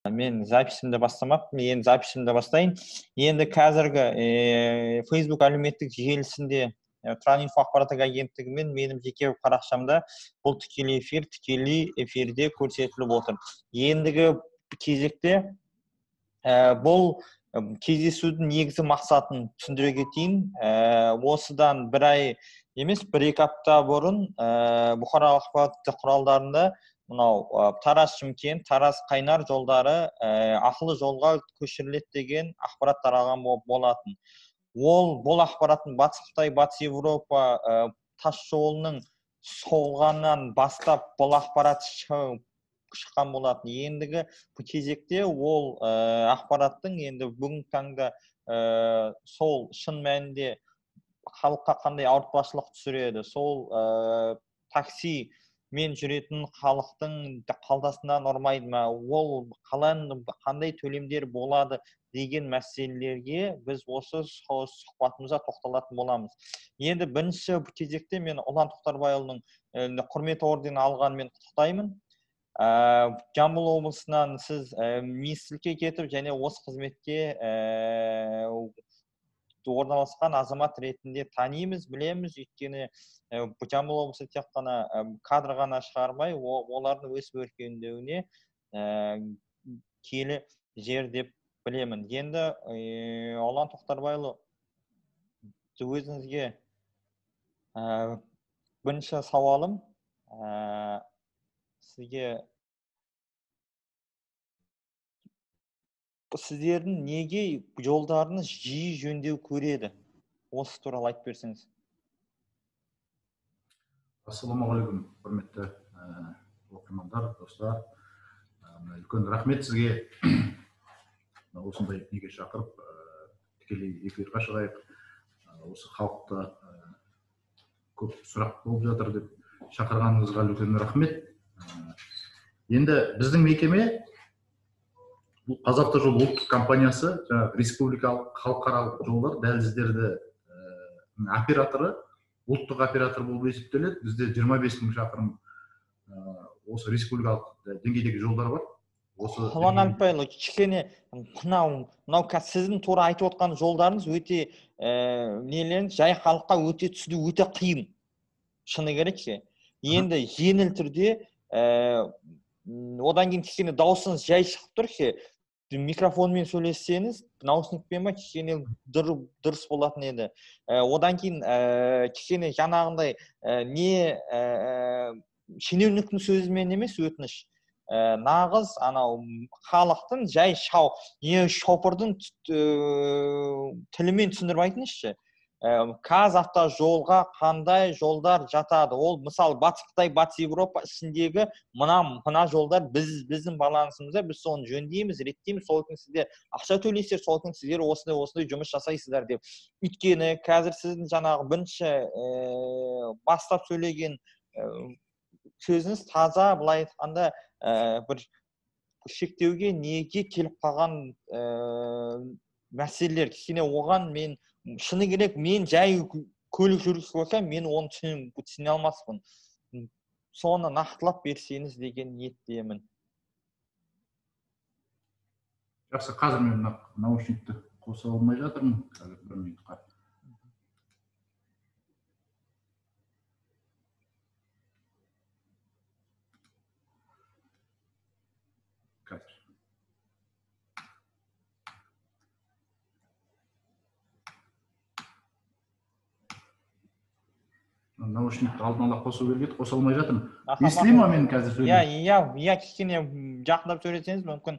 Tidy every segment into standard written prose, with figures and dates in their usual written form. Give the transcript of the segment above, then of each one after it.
Мен записімді бастамаппын, енді записімді бастайын. Енді қазіргі Facebook әлеуметтік желісінде Тұран-Инфо ақпараттық агенттігімен менің жеке парақшамда бұл тікелей эфир, тікелей эфирде көрсетіліп отыр. Ендігі кезекте бұл кездесудің негізгі мақсатын түсіндіре кетейін. Осыдан бір ай емес, бір-екі апта бұрын бұқаралық ақпарат құралдарында мынау Тараз Шымкент, Тараз Қайнар жолдары ақылы жолға көшіріледі деген ақпарат таралған болатын. Ол бұл ақпараттың Батыс Қытай, Батыс Европа тас жолының соғылғаннан бастап бұл ақпарат шыққан болатын. Ендігі кезекте ол ақпараттың енді бүгінгі таңда сол шын мәнінде халыққа қандай ауыртпашылық түсіреді, сол такси мен жүретін халықтың қалтасынан ұрмайды ма, ол қандай төлемдер болады деген мәселелерге біз осы сұхбатымызда тоқталатын боламыз. Енді бірінші кезекте мен Ұлан Тоқтарбайұлының құрмет орденін алғанымен құттықтаймын. Жамбыл облысынан сіз министрлікке кетіп және осы қызметке орналасқан азамат ретінде танимыз, білеміз. Өйткені Жамбыл облысы тек қана кадр ғана шығармай, олардың өсіп өркендеуіне киелі жер деп білемін. Енді Ұлан Тоқтарбайұлы, өзіңізге бірінші сауалым сізге, сіздердің неге жолдарыңыз жиі жөндеу көреді? Осы туралы айтып берсеңіз. Ассалаумағалейкум, құрметті оқырмандар, достар. Үлкен рахмет сізге осындай неге шақырып, тікелей эфирға шығайық. Осы халықта көп сұрақ болып жатыр деп шақырғаныңызға үлкен рахмет. Енді біздің мекеме бұл Қазавтожол ұлттық компаниясы, жаңағы республикалық, халықаралық жолдар, дәліздерді операторы, ұлттық оператор болып есептеледі. Бізде 25 мың шақырым осы республикалық деңгейдегі жолдар бар. Осы Ұлан Әліпбайұлы, кішкене мынау сіздің тура айтып отқан жолдарыңыз өте нелеріңіз жай халыққа өте түсіну өте қиын. Шыны керек ше. Енді жеңіл түрде одан кейін кішкене дауысыңыз жай шығып тұр ше. Микрофонмен сөйлессеңіз, наушникпен ба кішкене дұрыс болатын еді. Одан кейін кішкене жаңағындай не шенеуніктің сөзімен емес, өтініш. Нағыз анау халықтың жай шопырдың тілімен түсіндіріп айтыңызшы. Қазавтожолға қандай жолдар жатады? Ол мысалы Батыс Қытай, Батыс Европа ішіндегі мына жолдар біздің балансымызда, біз соны жөндейміз, реттейміз, сол күн сіздер ақша төлейсіздер, сол күн сіздер осындай жұмыс жасайсыздар деп. Өйткені қазір сіздің жаңағы бірінші бастап сөйлеген сөзіңіз таза, былай айтқанда бір шектеуге неге келіп қалған мәселелер. Кішкене оған мен шыны керек, мен жай көлік жүргізуші болсам, мен оны түсіне алмаспын. Соны нақтылап берсеңіз деген ниеттемін. Жақсы, қазір мен мына наушникті қоса алмай жатырмын. Қазір бір минутқа. Қазір. Наушникті алдын ала қосу керек еді, қоса алмай жатырмын. Естіле ма мен қазір сөйлеймін? Иә, кішкене жақындап сөйлесеңіз, мүмкін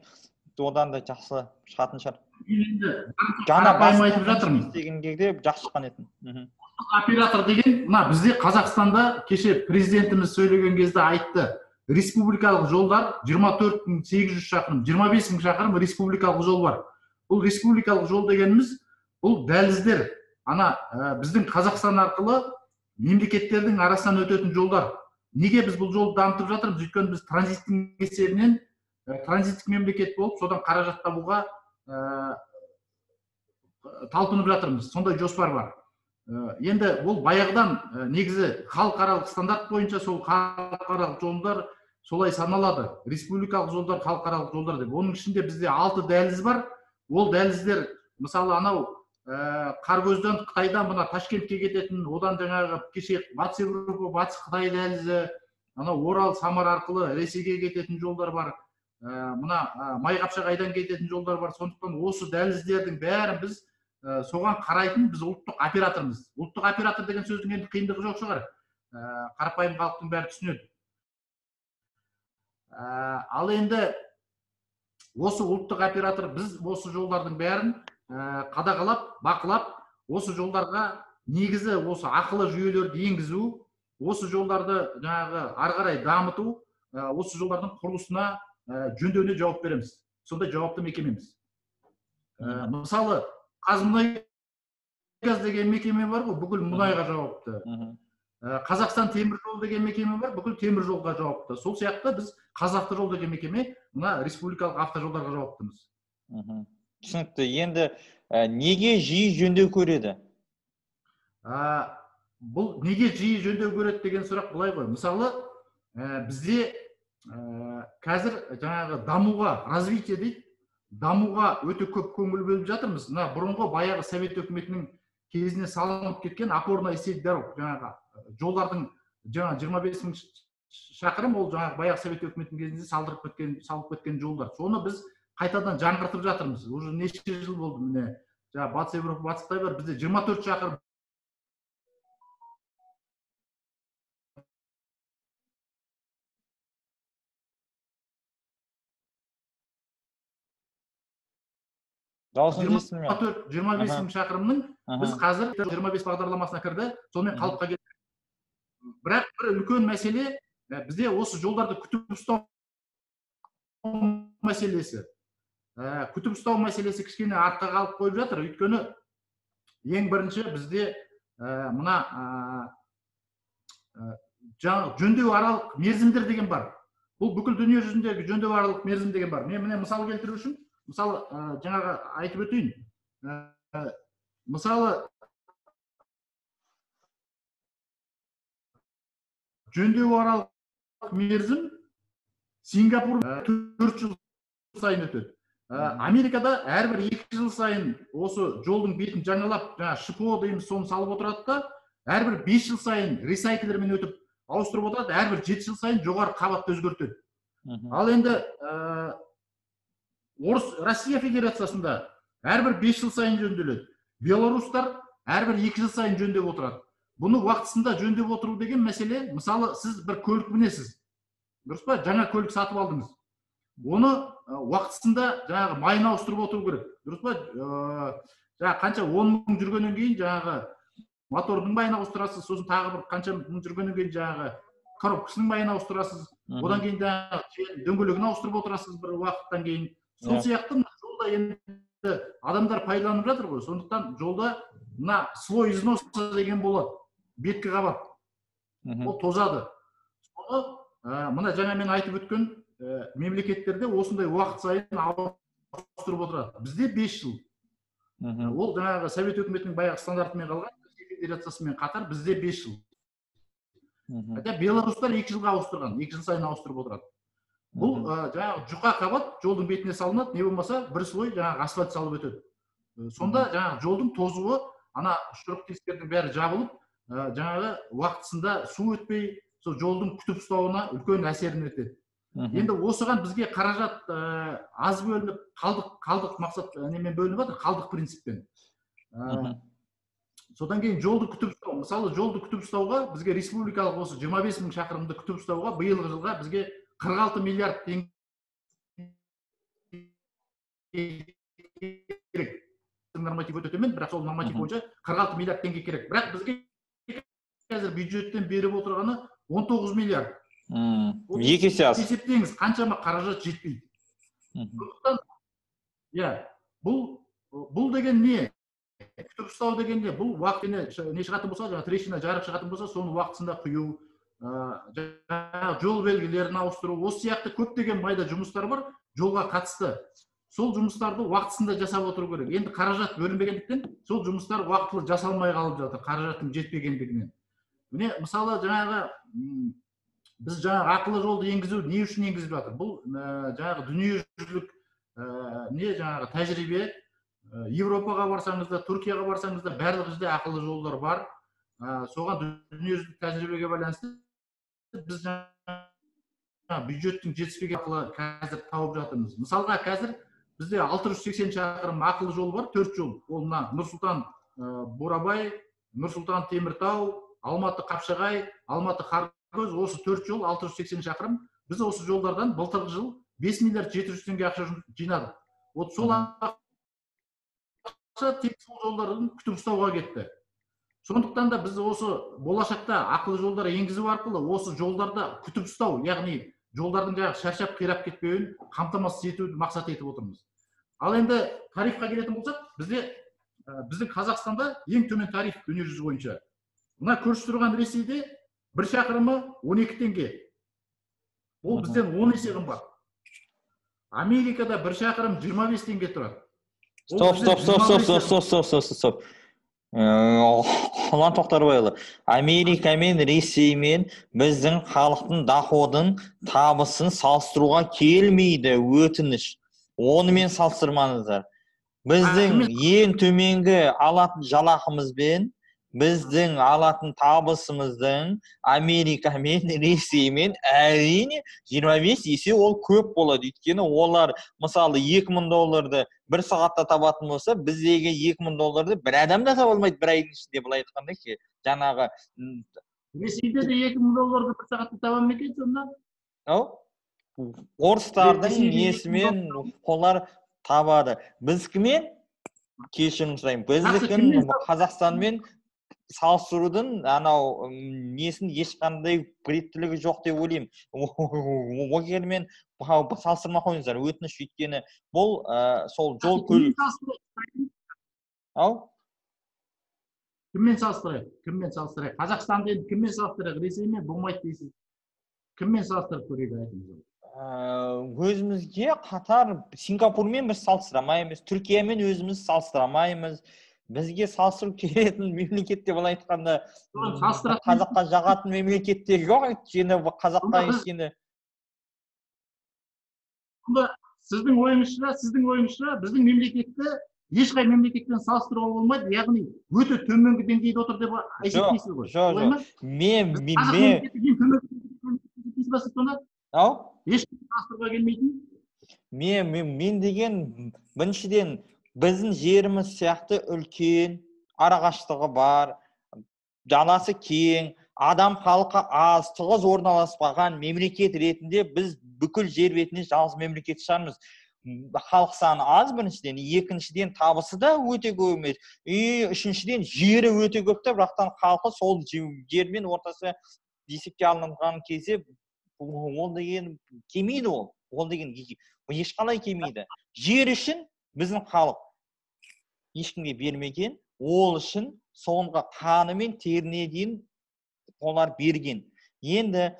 одан да жақсы шығатын шығар. Енді жаңа басын айтып жатырмын. Деген кезде жақсы шыққан еді. Оператор деген, мына бізде Қазақстанда кеше президентіміз сөйлеген кезде айтты, республикалық жолдар 24 800 шақырым, 25 мың шақырым республикалық жол бар. Бұл республикалық жол дегеніміз, бұл дәліздер. Ана біздің Қазақстан арқылы мемлекеттердің арасынан өтетін жолдар. Неге біз бұл жолды дамытып жатырмыз? Өйткені біз транзиттің есебінен транзиттік мемлекет болып, содан қаражат табуға талпынып жатырмыз. Сондай жоспар бар. Енді ол баяғыдан негізі халықаралық стандарт бойынша сол халықаралық жолдар Солай саналады. Республикалық жолдар, халықаралық жолдар деп. Оның ішінде бізде 6 дәліз бар. Ол дәліздер, мысалы, анау Қаркөзден Қытайдан мына Ташкентке кететін, одан жаңағы кеше Батыс Еуропа, Батыс Қытай дәлізі, анау Орал, Самар арқылы Ресейге кететін жолдар бар. Мына Майқапшағайдан кететін жолдар бар. Сондықтан осы дәліздердің бәрін біз соған қарайтын біз ұлттық оператормыз. Ұлттық оператор деген сөздің енді қиындығы жоқ шығар. Қарапайым халықтың бәрі түсінеді. Ал енді осы ұлттық оператор біз осы жолдардың бәрін қадағалап, бақылап, осы жолдарға негізі осы ақылы жүйелерді енгізу, осы жолдарды жаңағы ары қарай дамыту, осы жолдардың құрылысына, жөндеуіне жауап береміз. Сондай жауапты мекемеміз. Мысалы, Қазмұнайгаз деген мекеме бар ғой, бүкіл мұнайға жауапты. Қазақстан темір жолы деген мекеме бар, бүкіл темір жолға жауапты. Сол сияқты біз Қазавтожол деген мекеме мына республикалық автожолдарға жауаптымыз. Түсінікті. Енді неге жиі жөндеу көреді? Бұл неге жиі жөндеу көреді деген сұрақ былай ғой. Мысалы, бізде қазір жаңағы дамуға, развитие дейді, дамуға өте көп көңіл бөліп жатырмыз. Мына бұрынғы баяғы Совет өкіметінің кезіне салынып кеткен опорная сеть дорог, жаңағы жолдардың жаңа 25 мың шақырым, ол жаңағы баяғы Совет өкіметінің кезінде салдырып кеткен, салып кеткен жолдар. Соны біз қайтадан жаңғыртып жатырмыз. Уже неше жыл болды, міне жаңа Батыс Еуропа, Батыс Қытай бар, бізде 24 шақырым Дауысыңыз естілмей. 24-25 мың шақырымның біз қазір 25 бағдарламасына кірді, сонымен қалыпқа келді. Бірақ бір үлкен мәселе, бізде осы жолдарды күтіп ұстау мәселесі. Күтіп ұстау мәселесі кішкене артқа қалып қойып жатыр. Өйткені ең бірінші бізде мына жөндеу аралық мерзімдер деген бар. Бұл бүкіл дүние жүзіндегі жөндеу аралық мерзім деген бар. Мен міне мысал келтіру үшін, мысалы, жаңағы айтып өтейін. Мысалы, жөндеу аралық мерзім Сингапур 4 жыл сайын өтеді. Америкада әрбір 2 жыл сайын осы жолдың бетін жаңалап, жаңа ШПО дейміз, соны салып отырады да, әрбір 5 жыл сайын ресайклермен өтіп ауыстырып отырады, әрбір 7 жыл сайын жоғары қабатты өзгертеді. Ал енді Россия Федерациясында әрбір 5 жыл сайын жөнделеді. Беларустар әрбір 2 жыл сайын жөндеп отырады. Бұны уақытысында жөндеп отыру деген мәселе, мысалы, сіз бір көлік мінесіз, дұрыс па? Жаңа көлік сатып алдыңыз. Оны уақытысында жаңағы майын ауыстырып отыру керек, дұрыс па? Жаңағы қанша 10 мың жүргеннен кейін жаңағы мотордың майын ауыстырасыз, сосын тағы бір қанша мың жүргеннен кейін жаңағы коробкасының майын ауыстырасыз, одан кейін жаңағы дөңгелегін ауыстырып отырасыз бір уақыттан кейін. Сол сияқты жолда енді адамдар пайдаланып жатыр ғой, сондықтан жолда мына слой износа деген болады, беткі қабат, ол тозады. Соны мына жаңа мен айтып өткен мемлекеттерде осындай уақыт сайын ауыстырып отырады. Бізде 5 жыл. Ол жаңағы Совет өкіметінің баяғы стандартымен қалған Ресей Федерациясымен қатар бізде 5 жыл. Хотя белорустар 2 жылға ауыстырған, 2 жыл сайын ауыстырып отырады. Бұл жаңағы жұқа қабат жолдың бетіне салынады, не болмаса бір слой жаңағы асфальт салып өтеді. Сонда жаңағы жолдың тозуы, ана шұрық тесіктердің бәрі жабылып, жаңағы уақытысында су өтпей, сол жолдың күтіп ұстауына үлкен әсерін етеді. Енді осыған бізге қаражат аз бөлініп, қалдық мақсат немен бөлініп жатыр, қалдық принциппен. Содан кейін жолды күтіп ұстау, мысалы, жолды күтіп ұстауға бізге республикалық осы 25 мың шақырымды күтіп ұстауға биылғы жылға бізге 46 миллиард теңге керек. Норматив өте төмен, бірақ сол норматив бойынша 46 миллиард теңге керек. Бірақ бізге қазір бюджеттен беріп отырғаны 19 миллиард. Екі есе аз. Есептеңіз, қаншама қаражат жетпейді. Сондықтан, иә, бұл деген не? Күтіп ұстау деген не? Бұл уақыт не шығатын болса, жаңа трещина жарық шығатын болса, соны уақытысында құю, жол белгілерін ауыстыру, осы сияқты көптеген майда жұмыстар бар жолға қатысты. Сол жұмыстарды уақытысында жасап отыру керек. Енді қаражат бөлінбегендіктен сол жұмыстар уақытылы жасалмай қалып жатыр, қаражаттың жетпегендігінен. Міне, мысалы, жаңағы Біз жаңағы ақылы жолды енгізу не үшін енгізіліп жатыр? Бұл жаңағы дүниежүзілік не жаңағы тәжірибе. Европаға барсаңыз да, Түркияға барсаңыз да, барлық жерде ақылы жолдар бар. Соған дүниежүзілік тәжірибеге байланысты біз бюджеттің жетіспеген арқылы қазір тауып жатырмыз. Мысалға, қазір бізде 680 шақырым ақылы жол бар, төрт жол. Ол мына Нұр Сұлтан Бурабай, Нұр Сұлтан Теміртау, Алматы Қапшағай, Алматы Қаркөз, осы төрт жол 680 шақырым. Біз осы жолдардан былтырғы жыл 5 миллиард 700 теңге ақша жинадық. Вот сол ақша тек сол жолдардың күтіп ұстауға кетті. Сондықтан да біз осы болашақта ақылы жолдар енгізу арқылы осы жолдарды күтіп ұстау, яғни жолдардың жаңағы шаршап, қирап кетпеуін қамтамасыз етуді мақсат етіп отырмыз. Ал енді тарифқа келетін болсақ, бізде біздің Қазақстанда ең төмен тариф дүниежүзі бойынша. Мына көрші тұрған Ресейде бір шақырымы 12 теңге, ол бізден 10 есе қымбат. Америкада бір шақырым 25 теңге тұрады. Стоп, стоп, стоп, стоп, стоп, стоп, стоп, стоп, стоп. Ұлан Тоқтарбайұлы, Америка мен Ресеймен біздің халықтың доходын, табысын салыстыруға келмейді, өтініш. Онымен салыстырмаңыздар. Біздің ең төменгі алатын жалақымызбен біздің алатын табысымыздың Америка мен Ресеймен, әрине, 25 есе ол көп болады. Өйткені олар, мысалы, 2000 долларды бір сағатта табатын болса, біздегі 2000 долларды бір адам да таба алмайды бір айдың ішінде, былай айтқанда ше, жаңағы. Ресейде де 2000 долларды бір сағатта таба ма екен сонда? Ау, орыстардың несімен олар табады. Біздікімен, кешірім сұраймын, біздікін Қазақстанмен салыстырудың анау несін, ешқандай реттілігі жоқ деп ойлаймын. Ол салыстырмай қойыңыздар, өтініш. Өйткені бұл сол жол көлік ау. Кіммен салыстырайық? Кіммен салыстырайық Қазақстанды? Енді кіммен салыстырайық? Ресеймен болмайды дейсіз. Кіммен салыстырып көрейік, айтыңыз. Өзімізге қатар Сингапурмен біз салыстыра алмаймыз, Түркиямен өзіміз салыстыра алмаймыз. Бізге салыстыру келетін мемлекетте, былай айтқанда, қазаққа жағатын мемлекетте жоқ. Өйткені қазаққа өйткені Сонда сіздің ойыңызша, біздің мемлекетті ешқай мемлекетпен салыстыруға болмайды, яғни өте төменгі деңгейде отыр деп есептейсіз ғой? Жоқ, жоқ, мен Сонда ау, ешкім салыстыруға келмейтін. Мен деген, біріншіден, біздің жеріміз сияқты үлкен арақашықтығы бар, даласы кең, адам халқы аз, тығыз орналаспаған мемлекет ретінде біз бүкіл жер бетінде жалғыз мемлекет шығармыз. Халық саны аз біріншіден, екіншіден, табысы да өте көп емес, и үшіншіден, жері өте көп та, бірақтан халқы сол жермен ортасы есепке алынған кезде ол деген келмейді. Ол деген ешқалай келмейді. Жер үшін біздің халық ешкімге бермеген, ол үшін соңғы қаны мен теріне дейін олар берген. Енді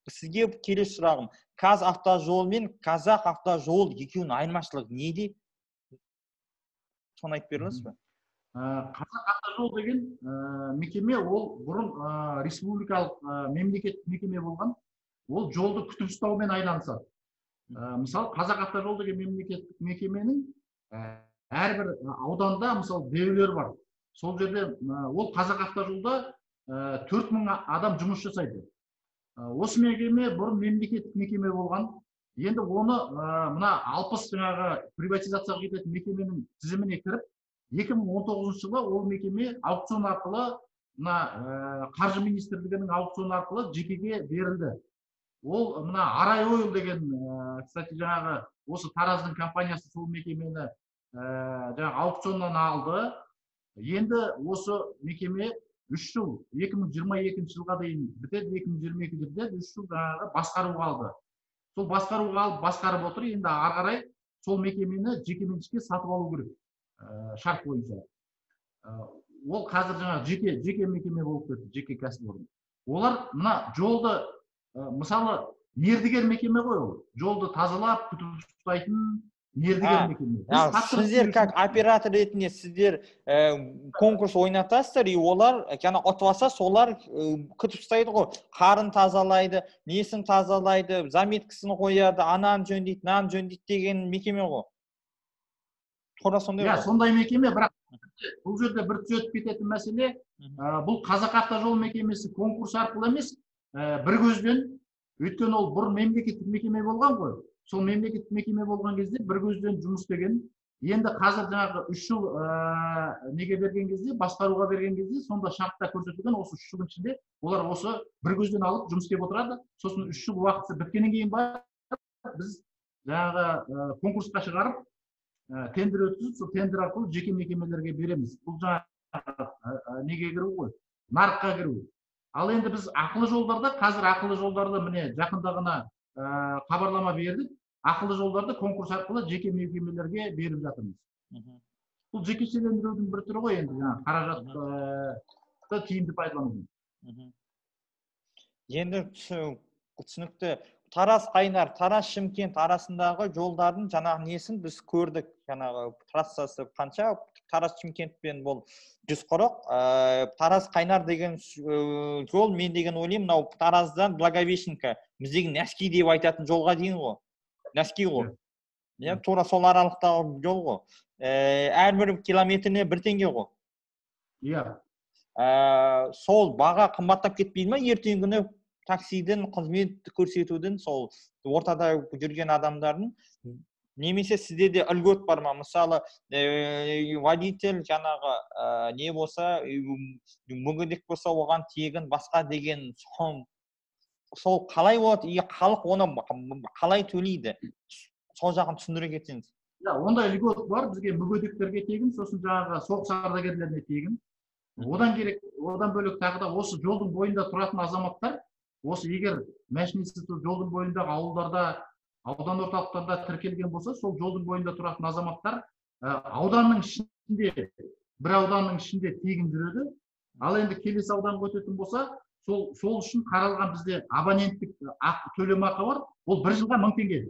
сізге келесі сұрағым: ҚазАвтоЖол мен Қазақ Автожол екеуінің айырмашылығы неде? Соны айтып бере аласыз ба? Қазақ Автожол деген мекеме, ол бұрын республикалық мемлекеттік мекеме болған. Ол жолды күтіп ұстаумен айналысады. Мысалы, Қазақ Автожол деген мемлекеттік мекеменің әрбір ауданда, мысалы, ДЭУлер бар. Сол жерде ол Қазақ Автожолда 4000 адам жұмыс жасайды. Осы мекеме бұрын мемлекеттік мекеме болған. Енді оны мына 60 жаңағы приватизацияға кететін мекеменің тізіміне кіріп, 2019 жылы ол мекеме аукцион арқылы, мына қаржы министрлігінің аукционы арқылы жекеге берілді. Ол мына Арай Ойл деген, кстати, жаңағы осы Тараздың компаниясы сол мекемені жаңағы аукционнан алды. Енді осы мекеме 3 жыл, 2022 жылға дейін бітеді, 2022-де бітеді, 3 жыл жаңағы басқаруға алды. Сол басқаруға алып, басқарып отыр. Енді ары қарай сол мекемені жекеменшікке сатып алу керек шарт бойынша. Ол қазір жаңағы жеке мекеме болып кетті, жеке кәсіпорын. Олар мына жолды, мысалы, мердігер мекеме ғой. Ол жолды тазалап, күтіп ұстайтын. Мердігер мекеме. Сіздер как оператор ретінде сіздер конкурс ойнатасыздар, и олар жаңа ұтып алса, солар күтіп ұстайды ғой. Қарын тазалайды, несін тазалайды, заметкісін қояды, ананы жөндейді, мынаны жөндейді деген мекеме ғой. Тура сондай ғой. Сондай мекеме, бірақ бұл жерде бір түзетіп кететін мәселе, бұл Қазақ автожол мекемесі конкурс арқылы емес, бір көзден, өйткені ол бұрын мемлекеттік мекеме болған ғой. Сол мемлекеттік мекеме болған кезде бір көзден жұмыс істеген. Енді қазір жаңағы 3 жыл неге берген кезде, басқаруға берген кезде, сонда шартта көрсетілген осы 3 жылдың ішінде олар осы бір көзден алып жұмыс істеп отырады. Сосын 3 жыл уақыты біткеннен кейін барып біз жаңағы конкурсқа шығарып, тендер өткізіп, сол тендер арқылы жеке мекемелерге береміз. Бұл жаңағы неге кіру ғой, нарыққа кіру. Ал енді біз ақылы жолдарда, қазір ақылы жолдарды міне жақында ғана хабарлама бердік. Ақылы жолдарды конкурс арқылы жеке мекемелерге беріп жатырмыз. Бұл жекешелендірудің бір түрі ғой енді, жаңағы қаражатты тиімді пайдалану. Енді түсінікті. Тараз Қайнар, Тараз Шымкент арасындағы жолдардың жаңағы несін біз көрдік. Жаңағы трассасы қанша? Тараз Шымкентпен бұл 140. Тараз Қайнар деген жол, мен деген ойлаймын, мынау Тараздан Благовещенка, біз деген Нәски деп айтатын жолға дейін ғой. Нәски ғой. Иә, тура сол аралықтағы жол ғой. Әрбір километріне 1 теңге ғой. Иә. Сол баға қымбаттап кетпейді ма ертеңгі күні? Таксидің қызмет көрсетудің сол ортада жүрген адамдардың, немесе сізде де льгот бар ма? Мысалы, водитель жаңағы не болса, мүгедек болса, оған тегін басқа деген сол қалай болады? И халық оны қалай төлейді? Сол жағын түсіндіре кетсеңіз. Ондай льгот бар, бізге мүгедектерге тегін, сосын жаңағы соғыс ардагерлеріне тегін. Одан керек, одан бөлек тағы да осы жолдың бойында тұратын азаматтар, осы егер мәшинесі жолдың бойындағы ауылдарда, аудан орталықтарда тіркелген болса, сол жолдың бойында тұратын азаматтар ауданның ішінде, бір ауданның ішінде тегін жүреді. Ал енді келесі ауданға өтетін болса, сол үшін қаралған бізде абоненттік төлемақы бар, ол бір жылға 1000 теңге.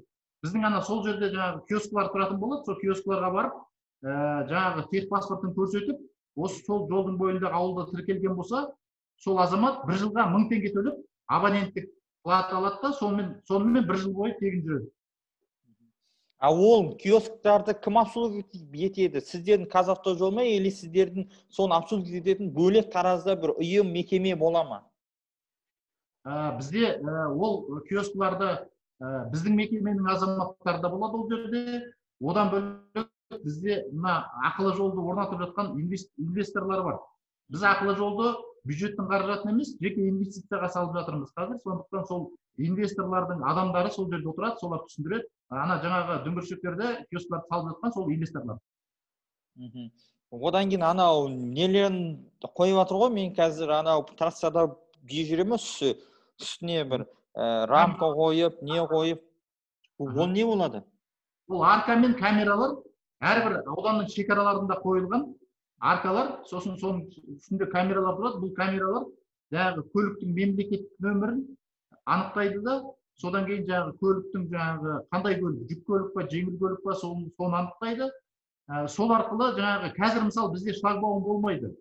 Біздің ана сол жерде жаңағы киоскілар тұратын болады, сол киоскіларға барып, жаңағы техпаспортын көрсетіп, осы сол жолдың бойындағы ауылда тіркелген болса, сол азамат бір жылға 1000 теңге төлеп, абоненттік плата алады да, сонымен бір жыл бойы тегін жүреді. А ол киосктарды кім обслуживать етеді? Сіздердің Қазавтожол ма, или сіздердің соны обслуживать ететін бөлек Таразда бір ұйым, мекеме бола ма? Бізде ол киоскіларды біздің мекеменің азаматтары да болады ол жерде. Одан бөлек бізде мына ақылы жолды орнатып жатқан инвесторлар бар. Біз ақылы жолды бюджеттің қаражатын емес, жеке инвестицияға салып жатырмыз қазір. Сондықтан сол инвесторлардың адамдары сол жерде отырады, солар түсіндіреді. Ана жаңағы дүңгіршектерде киоскіларды салып жатқан сол инвесторлар. Одан кейін анау нелерін қойып жатыр ғой, мен қазір анау трассада жүремін, үстіне бір рамка қойып, не қойып, ол не болады? Ол арка мен камералар әрбір ауданның шекараларында қойылған аркалар, сосын соның үстінде камералар тұрады. Бұл камералар жаңағы көліктің мемлекеттік нөмірін анықтайды да, содан кейін жаңағы көліктің жаңағы қандай көлік, жүк көлік па, жеңіл көлік па, соны анықтайды. Сол арқылы жаңағы қазір мысалы бізде шлагбаум болмайды,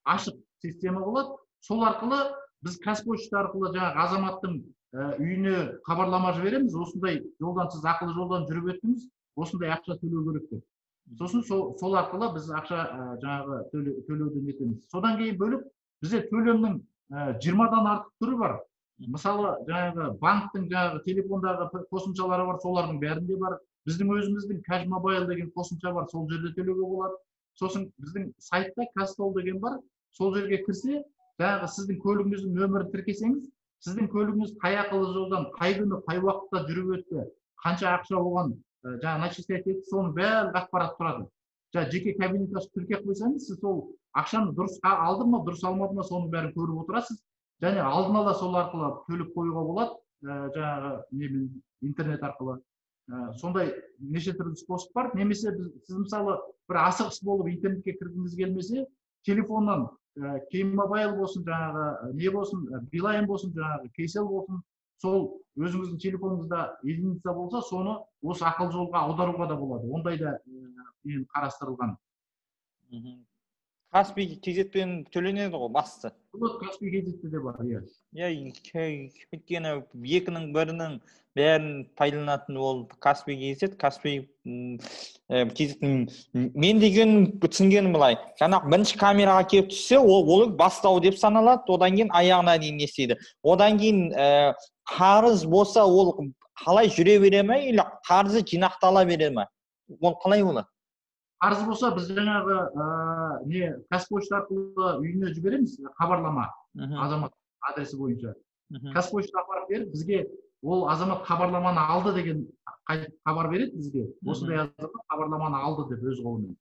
ашық система болады. Сол арқылы біз Қазпошта арқылы жаңағы азаматтың үйіне хабарлама жібереміз, осындай жолдан сіз ақылы жолдан жүріп өттіңіз, осындай ақша төлеу керек деп. Сосын сол арқылы біз ақша жаңағы төлеуді нетеміз. Содан кейін бөліп бізде төлемнің 20-дан артық түрі бар. Мысалы, жаңағы банктің жаңағы телефондағы қосымшалары бар, солардың бәрінде бар. Біздің өзіміздің Cash Mobile деген қосымша бар, сол жерде төлеуге болады. Сосын біздің сайтта Казтол деген бар, сол жерге кірсе, жаңағы сіздің көлігіңіздің нөмірін тіркесеңіз, сіздің көлігіңіз қай ақылы жолдан, қай күні, қай уақытта жүріп өтті, қанша ақша оған жаңа начислять етті, соның барлық ақпарат тұрады. Жаңа жеке кабинет ашып тіркеп қойсаңыз, сіз сол ақшаны дұрыс алды ма, дұрыс алмады ма, соның бәрін көріп отырасыз. Және алдын ала сол арқылы төлеп қоюға болады, жаңағы немен, интернет арқылы. Сондай неше түрлі способ бар. Немесе сіз мысалы бір асығыс болып интернетке кіргіңіз келмесе, телефоннан K-Mobile болсын, жаңағы не болсын, Билайн болсын, жаңағы Kcell болсын, Сол өзіңіздің телефоныңызда единица болса, соны осы ақылы жолға аударуға да болады. Ондай да енді қарастырылған. Каспий KZ-пен төленеді ғой басты. Вот Каспий KZ-те де бар, иә. Иә, өйткені екінің бірінің бәрін пайдаланатын ол Каспий KZ, Каспий KZ. Мен деген түсінгенім былай. Жаңағы бірінші камераға келіп түссе, ол бастау деп саналады, одан кейін аяғына дейін не істейді. Одан кейін қарыз болса, ол қалай жүре бере ме, или қарызы жинақтала бере ме? Ол қалай болады? Қарыз болса, біз жаңағы не Қазпошта арқылы үйіне жібереміз хабарлама, азамат адресі бойынша. Қазпошта апарып беріп, бізге ол азамат хабарламаны алды деген хабар береді бізге. Осындай азамат хабарламаны алды деп өз қолымен.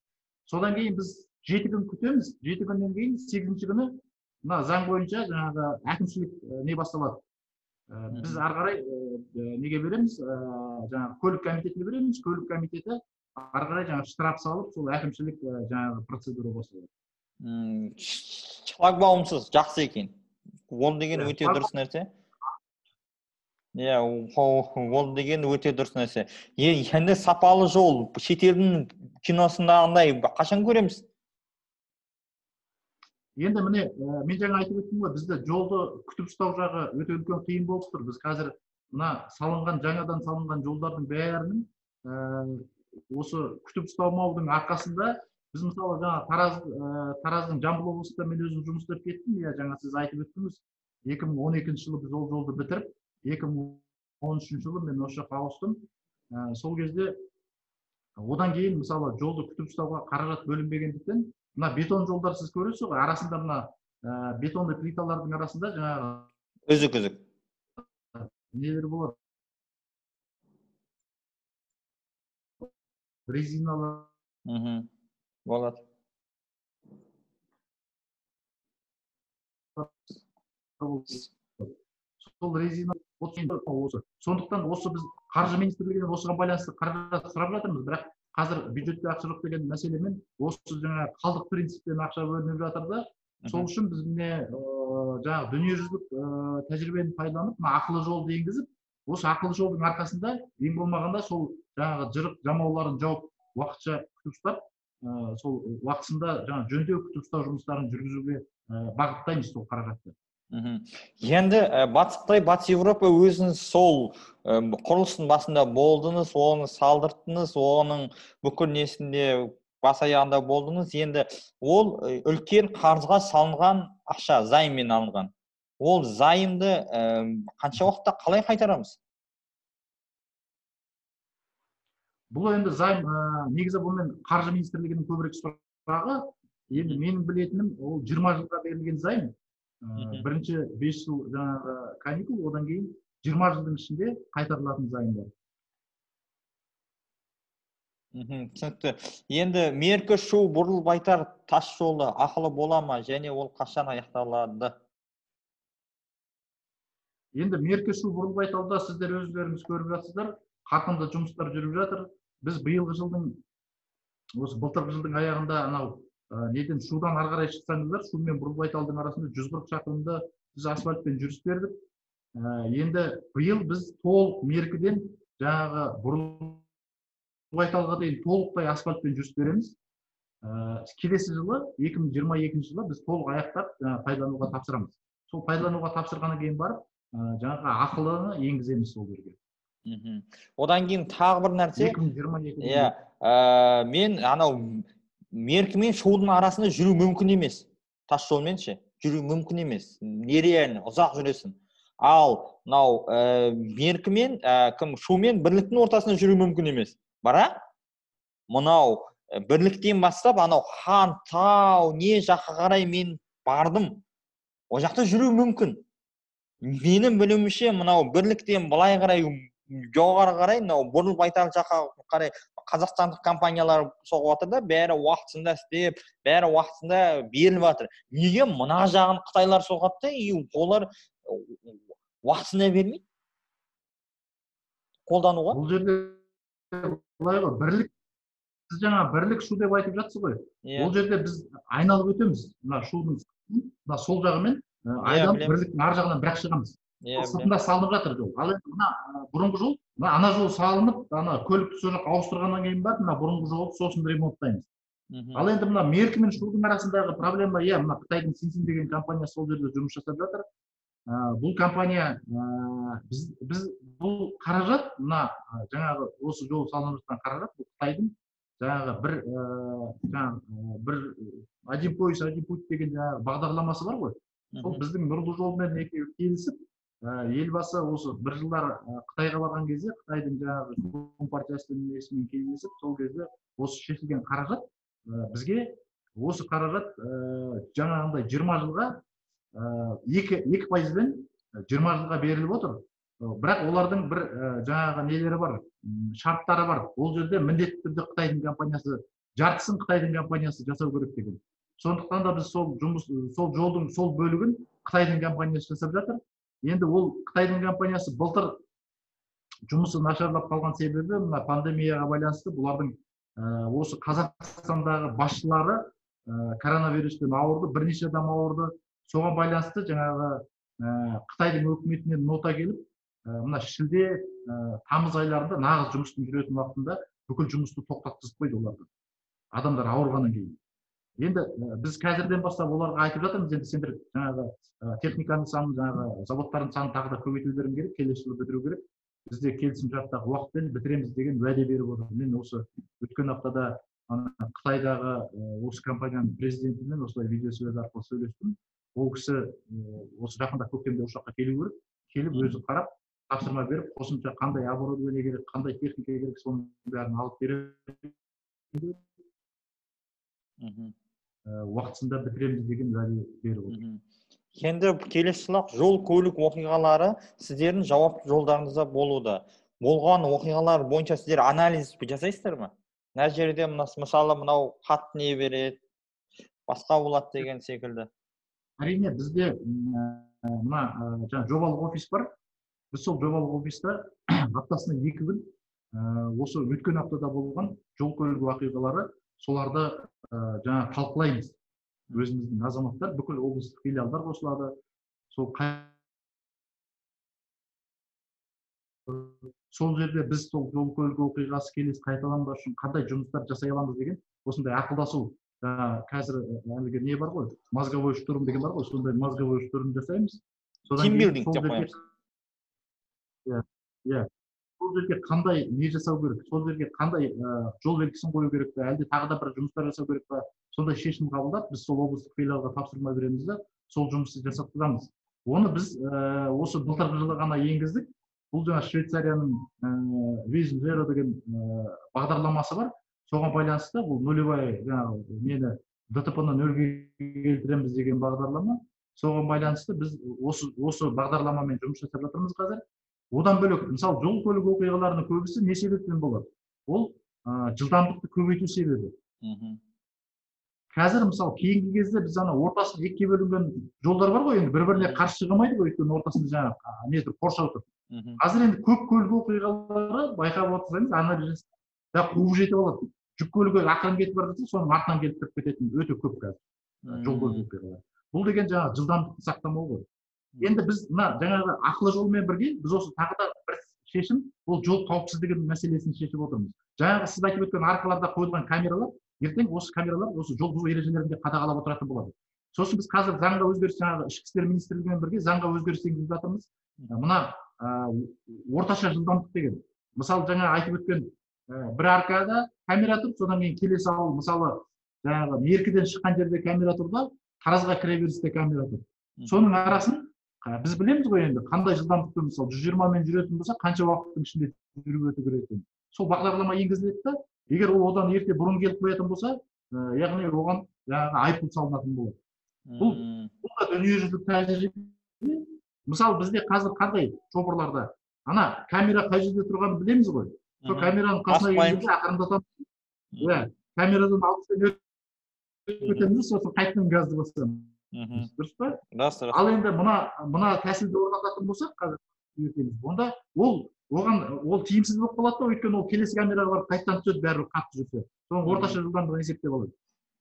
Содан кейін біз 7 күн күтеміз. 7 күннен кейін 8-ші күні мына заң бойынша жаңағы әкімшілік не басталады. Біз ары қарай неге береміз? Жаңағы көлік комитетіне береміз. Көлік комитеті ары қарай жаңағы штраф салып, сол әкімшілік жаңағы процедура басталады. Шлагбаумсыз жақсы екен. Ол деген өте дұрыс нәрсе. Иә, ол деген өте дұрыс нәрсе. Енді сапалы жол, шетелдің киносындағындай қашан көреміз? Енді міне, мен жаңа айтып өттім ғой, бізде жолды күтіп ұстау жағы өте үлкен қиын болып тұр. Біз қазір мына салынған, жаңадан салынған жолдардың бәрінің осы күтіп ұстамаудың арқасында біз мысалы жаңа Тараздың Жамбыл облысында мен өзім жұмыс істеп кеттім. Иә, жаңа сіз айтып өттіңіз, 2012 жылы біз ол жолды бітіріп, 2013 жылы мен осы жаққа ауыстым. Сол кезде одан кейін мысалы жолды күтіп ұстауға қаражат бөлінбегендіктен мына бетон жолдар сіз көресіз ғой, арасында мына бетонды плиталардың арасында жаңағы үзік-үзік нелер болады, резиналар болады. Сол резина осы. Сондықтан осы біз қаржы министрлігінен осыған байланысты қаражат сұрап жатырмыз, бірақ қазір бюджетте ақша жоқ деген мәселемен осы жаңа қалдық принциппен ақша бөлініп жатыр да. Сол үшін біз міне жаңағы дүниежүзілік тәжірибені пайдаланып, мына ақылы жолды енгізіп, осы ақылы жолдың арқасында ең болмағанда сол жаңағы жырық жамауларын жауып уақытша күтіп ұстап, сол уақытысында жаңа жөндеу күтіп ұстау жұмыстарын жүргізуге бағыттаймыз сол қаражатты. Енді Батыс Қытай, Батыс Еуропа өзіңіз сол құрылыстың басында болдыңыз, оны салдырттыңыз, оның бүкіл несінде бас аяғында болдыңыз. Енді ол үлкен қарызға салынған ақша, займмен алынған. Ол займды қанша уақытта қалай қайтарамыз? Бұл енді займ, негізі бұнымен қаржы министрлігінің көбірек сұрағы. Енді менің білетінім, ол 20 жылға берілген займ. Бірінші 5 жыл жаңағы каникул, одан кейін 20 жылдың ішінде қайтарылатын займдар. Түсінікті. Енді Меркі Шу Бұрылбайтар тас жолы ақылы бола ма және ол қашан аяқталады? Енді Меркі Шу Бұрылбайталда сіздер өздеріңіз көріп жатсыздар, қарқынды жұмыстар жүріп жатыр. Біз биылғы жылдың, осы былтырғы жылдың аяғында анау неден Шудан ары қарай шықсаңыздар, Шу мен Бұрылбайталдың арасында 140 шақырымды біз асфальтпен жүріс бердік. Енді биыл біз толық Меркіден жаңағы Бұрылбайталға дейін толықтай асфальтпен жүріс береміз. Келесі жылы, 2022 жылы біз толық аяқтап пайдалануға тапсырамыз. Сол пайдалануға тапсырғаннан кейін барып, жаңағы ақылыны енгіземіз сол жерге. Одан кейін тағы бір нәрсе. 2022. Иә, мен анау Меркі мен Шудың арасында жүру мүмкін емес. Тас жолмен ше, жүру мүмкін емес. Нереально, ұзақ жүресің. Ал мынау Меркі мен кім Шу мен Бірліктің ортасында жүру мүмкін емес. Бірақ мынау Бірліктен бастап анау Хан тау не жаққа қарай мен бардым. Ол жақта жүру мүмкін. Менің білуімше мынау Бірліктен былай қарай жоғары қарай мынау Бұрылбайтал жаққа қарай қазақстандық компаниялар соғып жатыр да, бәрі уақытысында істеп, бәрі уақытысында беріліп жатыр. Неге мына жағын қытайлар соғады да, и олар уақытысында бермейді қолдануға? Бұл жерде былай ғой, Бірлік, сіз жаңа Бірлік Шу деп айтып жатсыз ғой. Ол жерде біз айналып өтеміз. Мына Шудың мына сол жағымен айналып Бірліктің ар жағынан бірақ шығамыз. Иә, сыртында салынып жатыр жол. Ал енді мына бұрынғы жол, мына ана жол салынып, ана көлікті сол жаққа ауыстырғаннан кейін барып мына бұрынғы жолды сосын ремонттаймыз. Ал енді мына Меркі мен Шудың арасындағы проблема, иә, мына Қытайдың Синсин деген компаниясы сол жерде жұмыс жасап жатыр. Бұл компания біз бұл қаражат, мына жаңағы осы жол салынып жатқан қаражат, бұл Қытайдың жаңағы бір жаңағы бір один пояс один путь деген жаңағы бағдарламасы бар ғой. Сол біздің Нұрлы жолмен екеуі келісіп, елбасы осы бір жылдар Қытайға барған кезде Қытайдың жаңағы компартиясының несімен кездесіп, сол кезде осы шешілген қаражат, бізге осы қаражат жаңағындай 20 жылға 2%-бен 20 жылға беріліп отыр. Бірақ олардың бір жаңағы нелері бар, шарттары бар. Ол жерде міндетті түрде Қытайдың компаниясы, жартысын Қытайдың компаниясы жасау керек деген. Сондықтан да біз сол жұмыс, сол жолдың сол бөлігін Қытайдың компаниясы жасап жатыр. Енді ол Қытайдың компаниясы былтыр жұмысы нашарлап қалған себебі мына пандемияға байланысты бұлардың осы Қазақстандағы басшылары коронавируспен ауырды, бірнеше адам ауырды. Соған байланысты жаңағы Қытайдың өкіметінен нота келіп, мына шілде, тамыз айларында нағыз жұмыстың жүретін уақытында бүкіл жұмысты тоқтатқызып қойды оларды. Адамдар ауырғаннан кейін. Енді біз қазірден бастап оларға айтып жатырмыз, енді сендер жаңағы техниканың санын, жаңағы заводтардың санын тағы да көбейтулерің керек, келесі жылы бітіру керек. Бізде келісімшарттағы уақытпен бітіреміз деген уәде беріп отыр. Мен осы өткен аптада ана Қытайдағы осы компанияның президентімен осылай видеосвязь арқылы сөйлестім. Ол кісі осы жақында көктемде осы жаққа келу керек. Келіп өзі қарап, тапсырма беріп, қосымша қандай оборудование керек, қандай техника керек, соның бәрін алып береді. Уақытысында бітіреміз деген уәде беріп отыр. Енді келесі сұрақ, жол көлік оқиғалары сіздердің жауапты жолдарыңызда болуда. Болған оқиғалар бойынша сіздер анализ жасайсыздар ма? Мына жерде мысалы мынау қатты не береді, басқа болады деген секілді. Әрине, бізде мына жаңа жобалық офис бар. Біз сол жобалық офиста аптасына 2 күн осы өткен аптада болған жол көлік оқиғалары, соларды жаңа талқылаймыз. Өзіміздің азаматтар, бүкіл облыстық филиалдар қосылады. Сол жерде біз сол жол көлік оқиғасы келесі қайталанбас үшін қандай жұмыстар жасай аламыз деген осындай ақылдасу. Қазір әлгі не бар ғой, мозговой штурм деген бар ғой, сондай мозговой штурм жасаймыз. Тимбилдинг деп қоямыз. Иә. Сол жерге қандай не жасау керек, сол жерге қандай жол белгісін қою керек пе, әлде тағы да бір жұмыстар жасау керек пе, сондай шешім қабылдап, біз сол облыстық филиалға тапсырма береміз де, сол жұмысты жасап тұрамыз. Оны біз осы былтырғы жылы ғана енгіздік. Бұл жаңа Швейцарияның Vision Zero деген бағдарламасы бар. Соған байланысты бұл нулевая жаңағы нені ДТП-ны нөлге келтіреміз деген бағдарлама. Соған байланысты біз осы бағдарламамен жұмыс жасап жатырмыз қазір. Одан бөлек, мысалы, жол көлік оқиғаларының көбісі не себептен болады? Ол жылдамдықты көбейту себебі. Қазір, мысалы, кейінгі кезде біз ана ортасында екіге бөлінген жолдар бар ғой, енді бір-біріне қарсы шыға алмайды ғой, өйткені ортасында жаңағы не тұр, қоршау тұр. Қазір енді көп көлік оқиғалары байқап отырсаңыз, анализ жасап, қуып жетіп алады. Жүк көлігі ақырын кетіп бара жатса, соның артынан келіп кіріп кететін өте көп қазір жол көлік оқиғалары. Бұл деген жаңағы жылдамдықты сақтамау ғой. Енді біз мына жаңағы ақылы жолмен бірге біз осы тағы да бір шешім, ол жол қауіпсіздігінің мәселесін шешіп отырмыз. Жаңағы сіз айтып өткен аркаларда қойылған камералар, ертең осы камералар осы жол бұзу ережелерін де қадағалап отыратын болады. Сосын біз қазір заңға өзгеріс, жаңағы Ішкі істер министрлігімен бірге заңға өзгеріс енгізіп жатырмыз. Мына орташа жылдамдық деген. Мысалы, жаңа айтып өткен бір аркада камера тұр, содан кейін келесі ауыл, мысалы, жаңағы Меркіден шыққан жерде камера тұр да, Таразға кіре берісте камера тұр. Соның арасын біз білеміз ғой енді, қандай жылдамдықпен, мысалы, 120-мен жүретін болса, қанша уақыттың ішінде жүріп өту керек екенін. Сол бағдарлама енгізіледі да, егер ол одан ерте бұрын келіп қоятын болса, яғни оған жаңағы айыппұл салынатын болады. Бұл да дүниежүзілік тәжірибе. Мысалы, бізде қазір қандай шопырларда ана камера қай жерде тұрғанын білеміз ғой. Сол камераның қасына келгенде ақырындатамыз. Иә, камерадан алып өтіп кетеміз, сосын қайтадан газды басамыз. Дұрыс па? Дұрыс. Ал енді мына тәсілді орнататын болсақ, қазір үйретеміз. Онда оған ол тиімсіз болып қалады да, өйткені ол келесі камераға барып қайтадан түседі, бәрібір қатты жүрсе. Соның орташа жылдамдығын есептеп алады.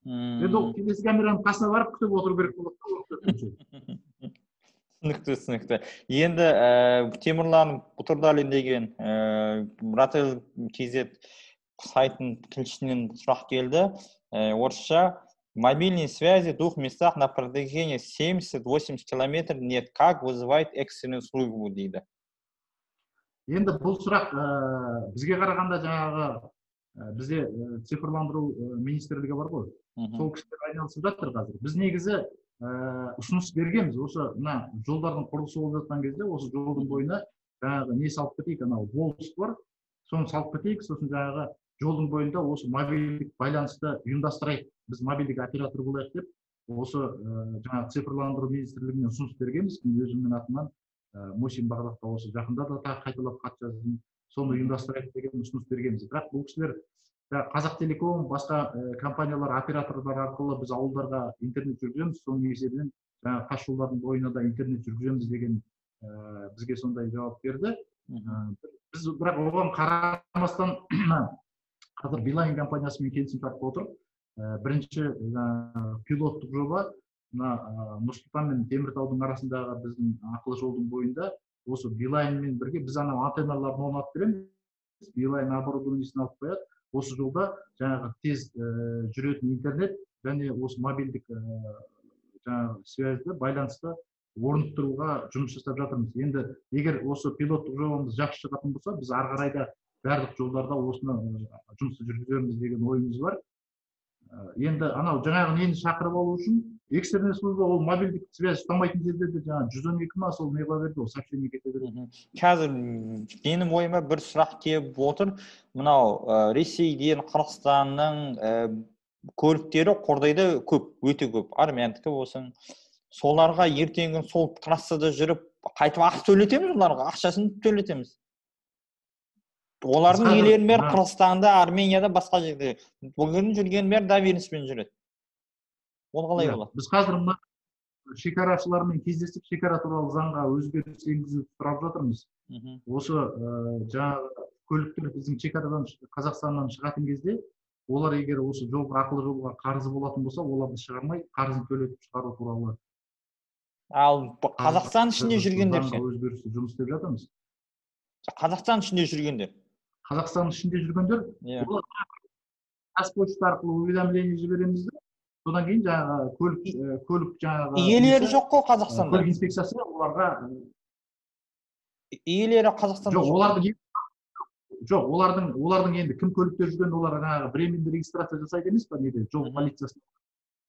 Енді ол келесі камераның қасына барып күтіп отыру керек болады да. Түсінікті. Енді Темірлан Бұтырдалин деген Ratel KZ сайтының тілшісінен сұрақ келді. Орысша: мобильной связи в двух местах на протяжении 70-80 километров нет. Как вызывает экстренную службу, дейді. Енді бұл сұрақ бізге қарағанда жаңағы бізде цифрландыру министрлігі бар ғой, сол кісілер айналысып жатыр қазір. Біз негізі ұсыныс бергенбіз: осы мына жолдардың құрылысы болып жатқан кезде осы жолдың бойына жаңағы не салып кетейік, анау Волс бар, соны салып кетейік, сосын жаңағы жолдың бойында осы мобильдік байланысты ұйымдастырайық, біз мобильдік оператор болайық деп осы жаңағы цифрландыру министрлігіне ұсыныс бергенбіз. Мен өзімнің атымнан Мусин Бағдатқа осы жақында да тағы қайталап хат жаздым, соны ұйымдастырайық деген ұсыныс бергенбіз. Бірақ бұл кісілер Қазақтелеком, басқа компаниялар, операторлар арқылы біз ауылдарға интернет жүргіземіз, соның есебінен жаңағы тас жолдардың бойына да интернет жүргіземіз деген бізге сондай жауап берді. Біз бірақ оған қарамастан қазір Билайн компаниясымен келісімшартқа отырып, бірінші пилоттық жоба мына Нұр Сұлтан мен Теміртаудың арасындағы біздің ақылы жолдың бойында осы Билайнмен бірге біз анау антенналарын орнатып береміз, Билайн оборудованиесін алып қояды. Осы жолда жаңағы тез жүретін интернет және осы мобильдік жаңағы связьді, байланысты орнықтыруға жұмыс жасап жатырмыз. Енді егер осы пилоттық жобамыз жақсы шығатын болса, біз ары қарай да барлық жолдарда осыны жұмысты жүргіземіз деген ойымыз бар. Енді анау жаңағы нені шақырып алу үшін экстренная служба, ол мобильдік связь ұстамайтын жерлерде жаңағы 112 ма, сол не қыла береді ғой, сообщение кете береді. Қазір менің ойыма бір сұрақ келіп отыр. Мынау Ресейден, Қырғызстанның көліктері Қордайда көп, өте көп, армяндікі болсын. Соларға ертеңгі күні сол трассада жүріп қайтып ақы төлетеміз, оларға ақшасын төлетеміз. Олардың иелерінің бәрі Қырғызстанда, Арменияда, басқа жерде. Бүгін жүргеннің бәрі доверенностьпен жүреді. Ол қалай болады? Біз қазір мына шекарашылармен кездесіп, шекара туралы заңға өзгеріс енгізуді сұрап жатырмыз. Осы жаңағы көліктер біздің шекарадан, Қазақстаннан шығатын кезде олар егер осы жолға, ақылы жолға қарызы болатын болса, оларды шығармай, қарызын төлетіп шығару туралы. Ал Қазақстан ішінде жүргендер ше? Өзгерісті жұмыс істеп жатырмыз. Қазақстан ішінде жүргендер. Қазақстан ішінде жүргендер, олар Қазпошта арқылы уведомление жібереміз де, содан кейін жаңағы көлік жаңағы иелері жоқ қой Қазақстанда. Көлік инспекциясы оларға иелері Қазақстанда жоқ. Олардың жоқ, олардың енді кім көлікте жүрген, олар жаңағы временный регистрация жасайды емес па, неде, жол полициясы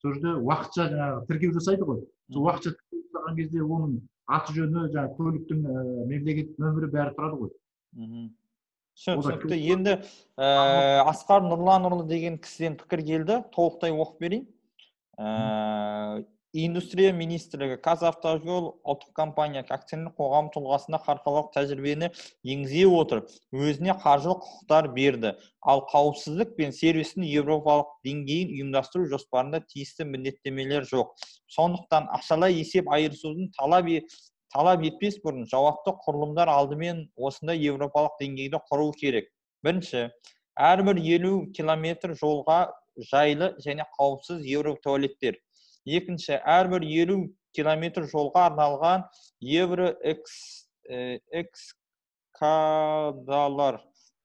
сол жерде уақытша жаңағы тіркеу жасайды ғой. Сол уақытша тіркеу жасаған кезде оның аты жөні, жаңағы көліктің мемлекеттік нөмірі, бәрі тұрады ғой. Түсінікті. Енді Асқар Нұрланұлы деген кісіден пікір келді, толықтай оқып берейін. Индустрия министрлігі «Қазавтожол» ұлттық компания акционерлік қоғам тұлғасында халықаралық тәжірибені енгізе отырып, өзіне қаржылық құқықтар берді. Ал қауіпсіздік пен сервистің еуропалық деңгейін ұйымдастыру жоспарында тиісті міндеттемелер жоқ. Сондықтан ақшалай есеп айырысудың талап етпес бұрын жауапты құрылымдар алдымен осындай еуропалық деңгейді құру керек. Бірінші, әрбір 50 километр жолға жайлы және қауіпсіз евро туалеттер. Екінші, әрбір 50 километр жолға арналған евро эскадалар,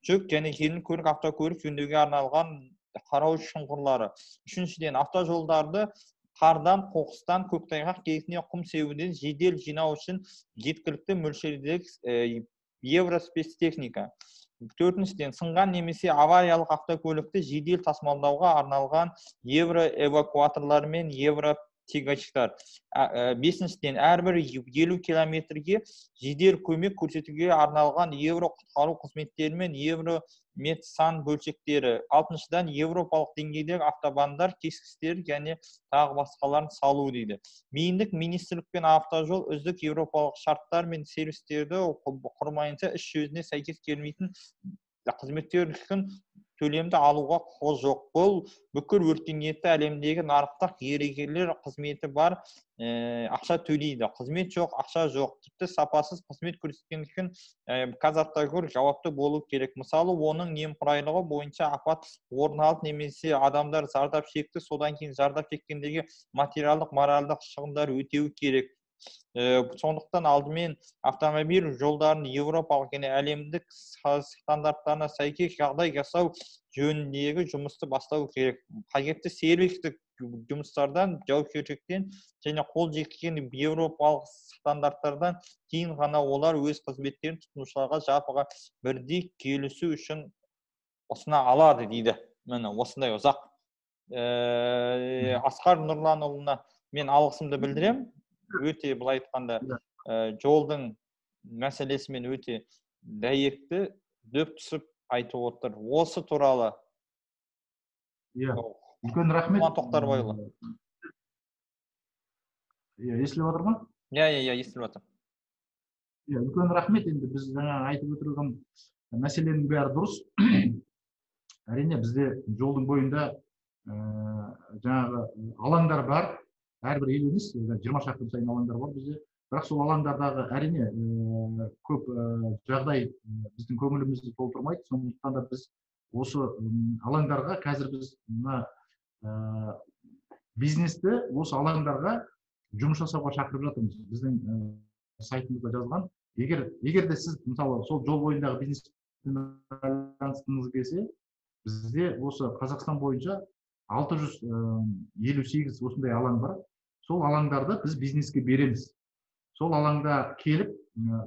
жүк және жеңіл көлік, автокөлік жөндеуге арналған қарау шұңқырлары. Үшіншіден, автожолдарды қардан, қоқыстан, көктайғақ кезінде құм себуден жедел жинау үшін жеткілікті мөлшердегі евро спецтехника. Төртіншіден, сынған немесе авариялық автокөлікті жедел тасымалдауға арналған евро эвакуаторлар мен евро тягачтар. Бесіншіден, әрбір 50 километрге жедел көмек көрсетуге арналған евро құтқару қызметтері мен евро медсан бөлшектері. Алтыншыдан, еуропалық деңгейдегі автобандар кескістері және тағы басқаларын салу, дейді. Бейіндік министрлік пен автожол үздік еуропалық шарттар мен сервистерді құрмайынша, іс жүзіне сәйкес келмейтін қызметтер үшін төлемді алуға құқығы жоқ. Бұл бүкіл өркениетті әлемдегі нарықтық ережелер: қызметі бар ақша төлейді, қызмет жоқ — ақша жоқ. Тіпті сапасыз қызмет көрсеткен үшін «Қазавтожол» жауапты болу керек. Мысалы, оның немқұрайлығы бойынша апат орын алды немесе адамдар зардап шекті, содан кейін зардап шеккендерге материалдық, моральдық шығындар өтеу керек. Сондықтан алдымен автомобиль жолдарын еуропалық және әлемдік стандарттарына сәйкес жағдай жасау жөніндегі жұмысты бастау керек. Қажетті сервистік жұмыстардан, жауапкершіліктен және қол жеткізген еуропалық стандарттардан кейін ғана олар өз қызметтерін тұтынушыларға жалпыға бірдей келісу үшін ұсына алады дейді. Міне осындай ұзақ. Асқар Нұрланұлына мен алғысымды білдіремін. Өте былай айтқанда жолдың мәселесімен өте дәйекті дөп түсіп айтып отыр. Осы туралы. Иә, үлкен рахмет. Ұлан Тоқтарбайұлы. Иә, естіліп жатыр ма? Иә, иә, естіліп жатыр. Иә, үлкен рахмет. Енді біз жаңа айтып отырған мәселенің бәрі дұрыс. Әрине, бізде жолдың бойында жаңағы алаңдар бар. Әрбір ел емес, 20 шақырым сайын алаңдар бар бізде. Бірақ сол алаңдардағы әрине көп жағдай біздің көңілімізді толтырмайды. Сондықтан да біз осы алаңдарға қазір біз мына бизнесті осы алаңдарға жұмыс жасауға шақырып жатырмыз. Біздің сайтымызда жазылған. Егер де сіз мысалы сол жол бойындағы бизнеспен байланысқыңыз келсе, бізде осы Қазақстан бойынша 658 осындай алаң бар. Сол алаңдарды біз бизнеске береміз. Сол алаңда келіп,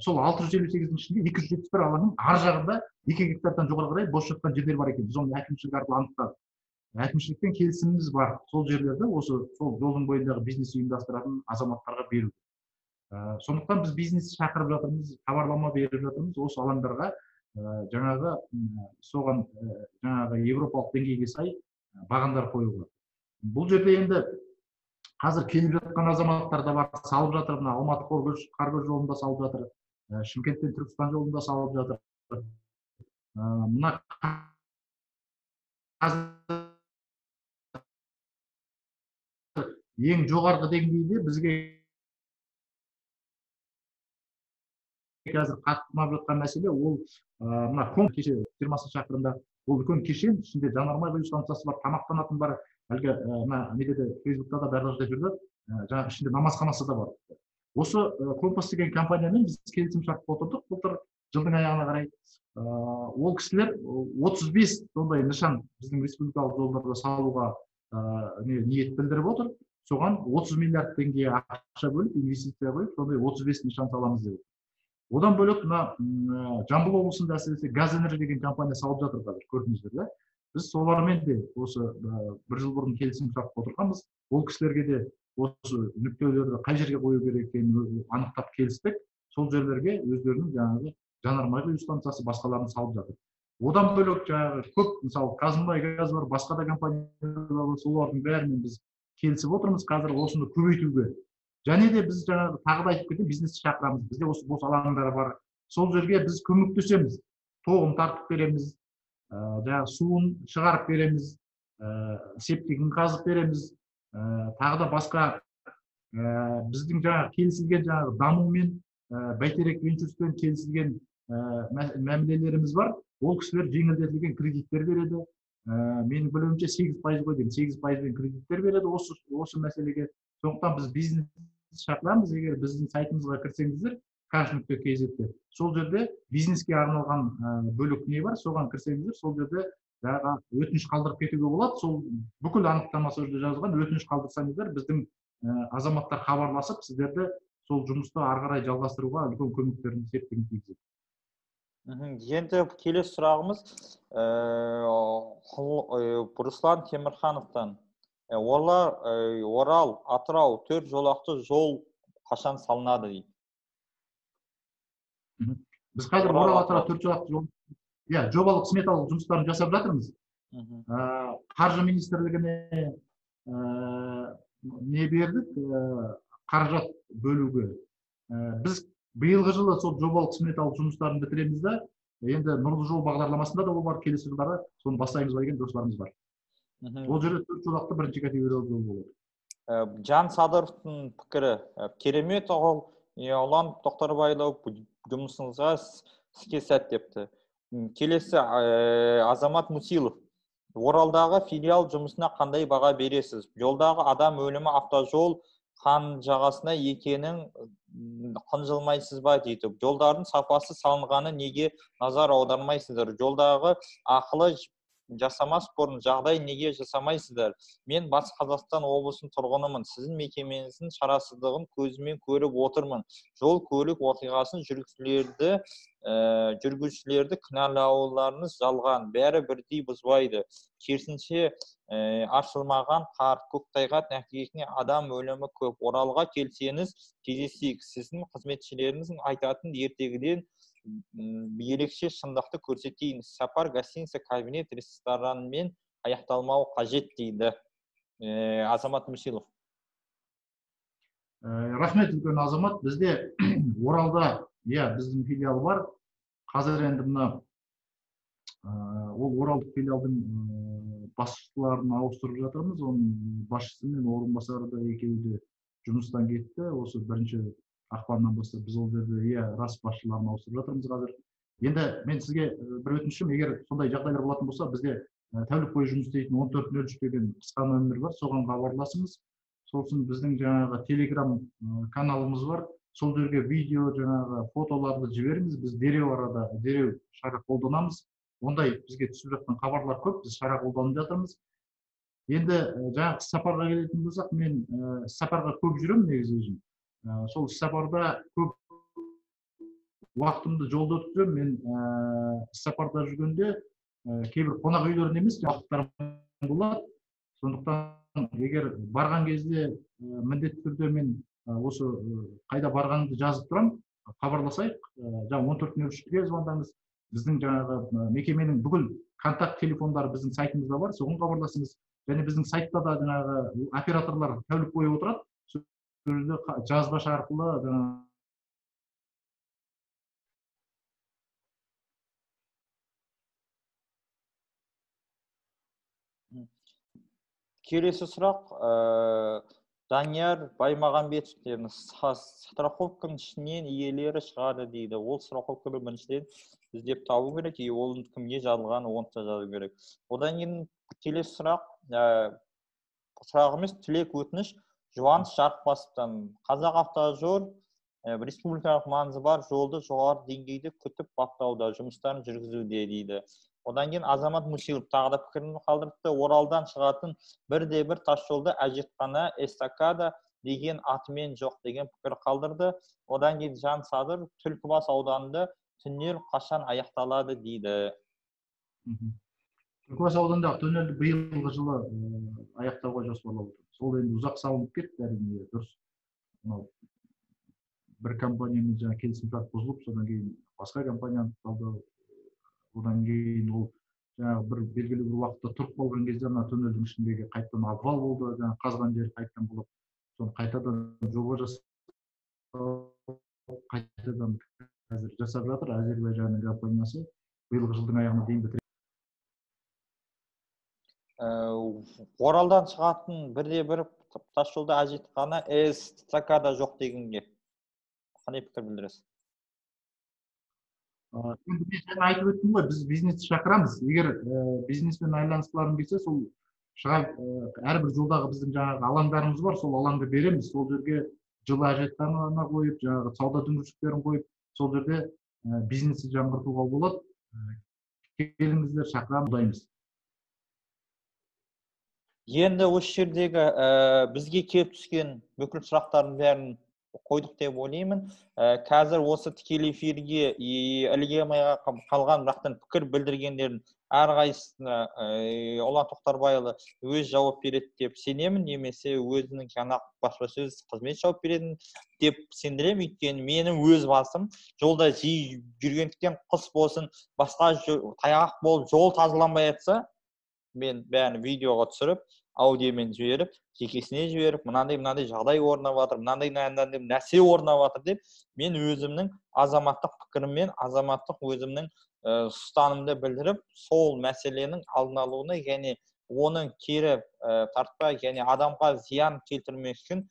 сол 658-дің ішінде 271 алаңның ар жағында 2 гектардан жоғары қарай бос жатқан жерлер бар екен. Біз оны әкімшілік арқылы анықтадық. Әкімшіліктен келісіміміз бар. Сол жерлерді осы сол жолдың бойындағы бизнес ұйымдастыратын азаматтарға беру. Сондықтан біз бизнес шақырып жатырмыз, хабарлама беріп жатырмыз осы алаңдарға, жаңағы соған жаңағы еуропалық деңгейге сай бағандар қоюға. Бұл жерде енді қазір келіп жатқан азаматтар да бар, салып жатыр. Мына Алматы Қаргөз жолында салып жатыр, Шымкенттен Түркістан жолында салып жатыр. Мына қазір ең жоғарғы деңгейде бізге қазір қатты ұнап жатқан мәселе ол мына кеше 20 шақырымда ол үлкен кешен, ішінде жанармай құю станциясы бар, тамақтанатын бар, әлгі мына неде де Фейсбукта да барлық жерде жүрді, жаңағы ішінде намазханасы да бар. Осы Компас деген компаниямен біз келісімшартқа отырдық былтыр жылдың аяғына қарай. Ол кісілер 35 сондай нышан біздің республикалық жолдарда салуға ниет білдіріп отыр. Соған 30 миллиард теңге ақша бөліп, инвестиция қойып, сондай 35 нышан саламыз деп отыр. Одан бөлек мына Жамбыл облысында әсіресе Газэнерджи деген компания салып жатыр қазір, көрдіңіздер да. Біз солармен де осы бір жыл бұрын келісім шартқа отырғанбыз. Ол кісілерге де осы нүктелерді қай жерге қою керек екенін анықтап келістік. Сол жерлерге өздерінің жаңағы жанармай құю станциясы басқаларын салып жатыр. Одан бөлек жаңағы көп, мысалы, Қазмұнайгаз бар, басқа да компаниялар бар, солардың бәрімен біз келісіп отырмыз қазір осыны көбейтуге. Және де біз жаңағы тағы да айтып кетейін, бизнесті шақырамыз. Бізде осы бос алаңдар бар. Сол жерге біз көмектесеміз. Тоғын тартып береміз, жаңағы суын шығарып береміз, септигін қазып береміз, тағы да басқа біздің жаңағы келісілген жаңағы дамумен, Бәйтерек венчурспен келісілген мәмілелеріміз бар. Ол кісілер жеңілдетілген кредиттер береді. Менің білуімше 8% ғой деймін, 8%-бен кредиттер береді осы мәселеге. Сондықтан біз бизнес шақырамыз. Егер біздің сайтымызға кірсеңіздер, cash.kz-те, сол жерде бизнеске арналған бөлік не бар, соған кірсеңіздер, сол жерде жаңағы өтініш қалдырып кетуге болады. Сол бүкіл анықтама сол жерде жазылған, өтініш қалдырсаңыздар, біздің азаматтар хабарласып, сіздерді сол жұмысты ары қарай жалғастыруға үлкен көмектерін септігін тигізеді. Енді келесі сұрағымыз Руслан Темірхановтан. Орал, Атырау 4 жолақты жол қашан салынады дейді. Біз қазір Орал, Атырау 4 жолақты жол, иә, жобалық сметалық жұмыстарын жасап жатырмыз. Қаржы министрлігіне не бердік, қаражат бөлуге. Біз биылғы жылы сол жобалық сметалық жұмыстарын бітіреміз да, енді Нұрлы жол бағдарламасында да ол бар, келесі жылдары соны бастаймыз ба деген жоспарымыз бар. Ол жерде 4 жолақты бірінші категориялы жол болады. Жан Садыровтың пікірі: керемет оғыл, Ұлан Тоқтарбайұлы, жұмысыңызға іске сәт депті. Келесі Азамат Мусилов. Оралдағы филиал жұмысына қандай баға бересіз? Жолдағы адам өлімі автожол Хан жағасына екенін қынжылмайсыз ба дейді. Жолдардың сапасы салынғаны неге назар аудармайсыздар? Жолдағы ақылы жасамас бұрын жағдай неге жасамайсыздар? Мен Батыс Қазақстан облысының тұрғынымын. Сіздің мекемеңіздің шарасыздығын көзіммен көріп отырмын. Жол көлік оқиғасын жүргізушілерді кінәлауларыңыз жалған. Бәрі бірдей бұзбайды. Керісінше, аршылмаған қар, көктайғақ нәтижесінде адам өлімі көп. Оралға келсеңіз, кездесейік. Сіздің қызметшілеріңіздің айтатын ертегіден ерекше шындықты көрсетейін. Сапар гостиница, кабинет, ресторанмен аяқталмауы қажет дейді. Азамат Мүсилов. Рахмет үлкен, Азамат. Бізде Оралда, иә, біздің филиал бар. Қазір енді мына ол оралдық филиалдың басшыларын ауыстырып жатырмыз. Оның басшысы мен орынбасары да екеуі де жұмыстан кетті. Осы 1 ақпаннан бастап біз ол жерде, иә, рас, басшыларын ауыстырып жатырмыз қазір. Енді мен сізге бір өтінішім: егер сондай жағдайлар болатын болса, бізде тәулік бойы жұмыс істейтін 1403 деген қысқа нөмір бар, соған хабарласыңыз. Сосын біздің жаңағы телеграм каналымыз бар, сол жерге видео, жаңағы фотоларды жіберіңіз. Біз дереу арада, дереу шара қолданамыз. Ондай бізге түсіп жатқан хабарлар көп, біз шара қолданып жатырмыз. Енді жаңағы іссапарға келетін болсақ, мен іссапарға көп жүремін негізі өзім. Сол іссапарда көп уақытымды жолда өткіземін. Мен іссапарда жүргенде кейбір қонақ үйлерінде емес, уақыттарым болады. Сондықтан егер барған кезде міндетті түрде мен осы қайда барғанымды жазып тұрамын. Хабарласайық, жаңағы 1403-ке звондаңыз. Біздің жаңағы мекеменің бүкіл контакт телефондары біздің сайтымызда бар, соған хабарласыңыз. Және біздің сайтта да жаңағы операторлар тәулік бойы отырады, сол жерде жазбаша арқылы жаңағы Келесі сұрақ Данияр Баймағамбетовтен. Страховканың ішінен иелері шығады дейді. Ол страховканы біріншіден іздеп табу керек и оның кімге жазылғанын оны да жазу керек. Одан кейін келесі сұрақ, сұрақ емес, тілек, өтініш Жуаныш Жарықбасовтан. Қазақ автожол республикалық маңызы бар жолды жоғары деңгейде күтіп баптауда, жұмыстарын жүргізуде дейді. Одан кейін Азамат Мусилов тағы да пікірін қалдырыпты. Оралдан шығатын бірде бір тас жолда әжетхана, эстакада деген атымен жоқ деген пікір қалдырды. Одан кейін Жан Садыр: Түлкібас ауданында туннель қашан аяқталады дейді. Түлкібас ауданындағы туннельді биылғы жылы аяқтауға жоспарлап отырмыз. Ол енді ұзақ салынып кетті, әрине, дұрыс. Мынау бір компаниямен жаңа келісімшарт бұзылып, содан кейін басқа компания анықталды. Одан кейін ол жаңағы бір белгілі бір уақытта тұрып қалған кезде ана туннельдің ішіндегі қайтадан обвал болды, жаңағы қазған жері қайтадан құлап, соны қайтадан жоба жасап, қайтадан қазір жасап жатыр Әзербайжанның компаниясы. Биылғы жылдың аяғына дейін бітіреді. Оралдан шығатын бірде бір тас жолда әжетхана, эстакада жоқ дегенге қандай пікір білдіресіз? Енді мен жаңа айтып өттім ғой, біз бизнесті шақырамыз. Егер бизнеспен байланысқыларың келсе, сол шыға әрбір жолдағы біздің жаңағы алаңдарымыз бар, сол алаңды береміз. Сол жерге жылы әжетхана қойып, жаңағы сауда дүңгіршектерін қойып, сол жерде бизнесті жаңғыртуға болады. Келіңіздер, шақырамыз, қолдаймыз. Енді осы жердегі бізге келіп түскен бүкіл сұрақтардың бәрін қойдық деп ойлаймын. Қазір осы тікелей эфирге іліге алмай қалған, бірақтан пікір білдіргендердің әрқайсысына Ұлан Тоқтарбайұлы өз жауап береді деп сенемін немесе өзінің жаңағы баспасөз қызметі жауап береді деп сендіремін. Өйткені менің өз басым жолда жиі жүргендіктен, қыс болсын, басқа тайғақ болып жол тазаланбай жатса, мен бәрін видеоға түсіріп, аудиомен жіберіп, жекесіне жіберіп, мынандай мынандай жағдай орын алып жатыр, мынандай мынандай нәрсе орын алып жатыр деп, мен өзімнің азаматтық пікіріммен, азаматтық өзімнің ұстанымды білдіріп, сол мәселенің алдын алуына және оның кері тартпай және адамға зиян келтірмес үшін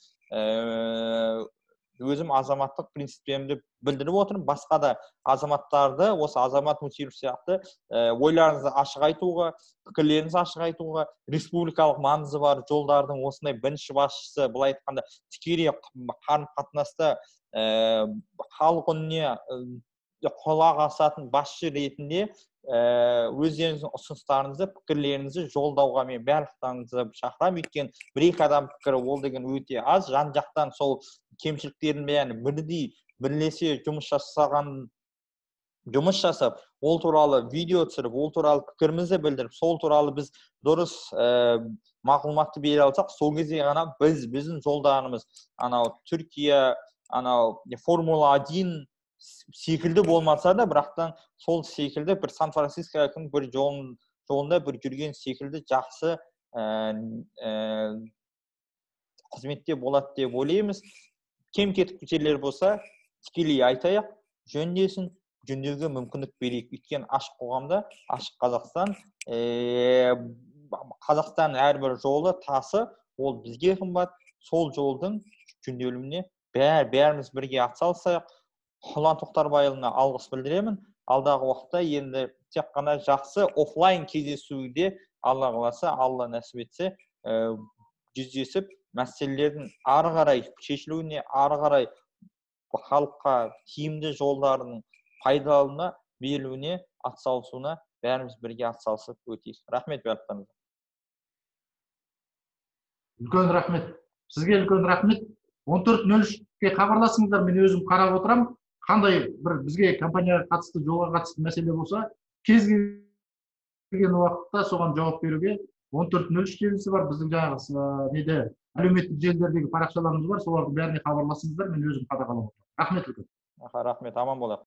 Өзім азаматтық принциптерімді білдіріп отырмын. Басқа да азаматтарды осы Азамат Мусиров сияқты ойларыңызды ашық айтуға, пікірлеріңізді ашық айтуға, республикалық маңызы бар жолдардың осындай бірінші басшысы, былай айтқанда, тікелей қарым-қатынаста халық үніне құлақ асатын басшы ретінде өздеріңіздің ұсыныстарыңызды, пікірлеріңізді жолдауға мен барлықтарыңызды шақырамын. Өйткені бір-екі адам пікірі ол деген өте аз. Жан-жақтан сол кемшіліктердің бәрін бірдей бірлесе жұмыс жасап, ол туралы видео түсіріп, ол туралы пікірімізді білдіріп, сол туралы біз дұрыс мағлұматты бере алсақ, сол кезде ғана біздің жолдарымыз анау Түркия, анау Формула 1 секілді болмаса да, бірақтан сол секілді бір Сан-Францисконың бір жолында бір жүрген секілді жақсы қызметте болады деп ойлаймыз. Кем кетік жерлер болса, тікелей айтайық, жөндесін, жөндеуге мүмкіндік берейік. Өйткені ашық қоғамда, ашық Қазақстан, Қазақстан әрбір жолы, тасы, ол бізге қымбат. Сол жолдың жөнделуіне бәріміз бірге атсалысайық. Ұлан Тоқтарбайұлына алғыс білдіремін. Алдағы уақытта енді тек қана жақсы офлайн кездесуде, Алла қаласа, Алла нәсіп етсе, жүздесіп, мәселелердің ары қарай шешілуіне, ары қарай халыққа тиімді жолдарының пайдалануына, берілуіне, атсалысуына бәріміз бірге атсалысып өтейік. Рахмет барлықтарыңызға. Үлкен рахмет. Сізге үлкен рахмет. 14.03-ке хабарласыңыздар, мен өзім қарап отырамын. Қандай бір бізге компанияға қатысты, жолға қатысты мәселе болса, кез келген уақытта соған жауап беруге 14.03 желісі бар, біздің жаңағы неде әлеуметтік желілердегі парақшаларымыз бар, солардың бәріне хабарласыңыздар, мен өзім қадағалап отырамын. Рахмет үлкен. Рахмет, аман болайық.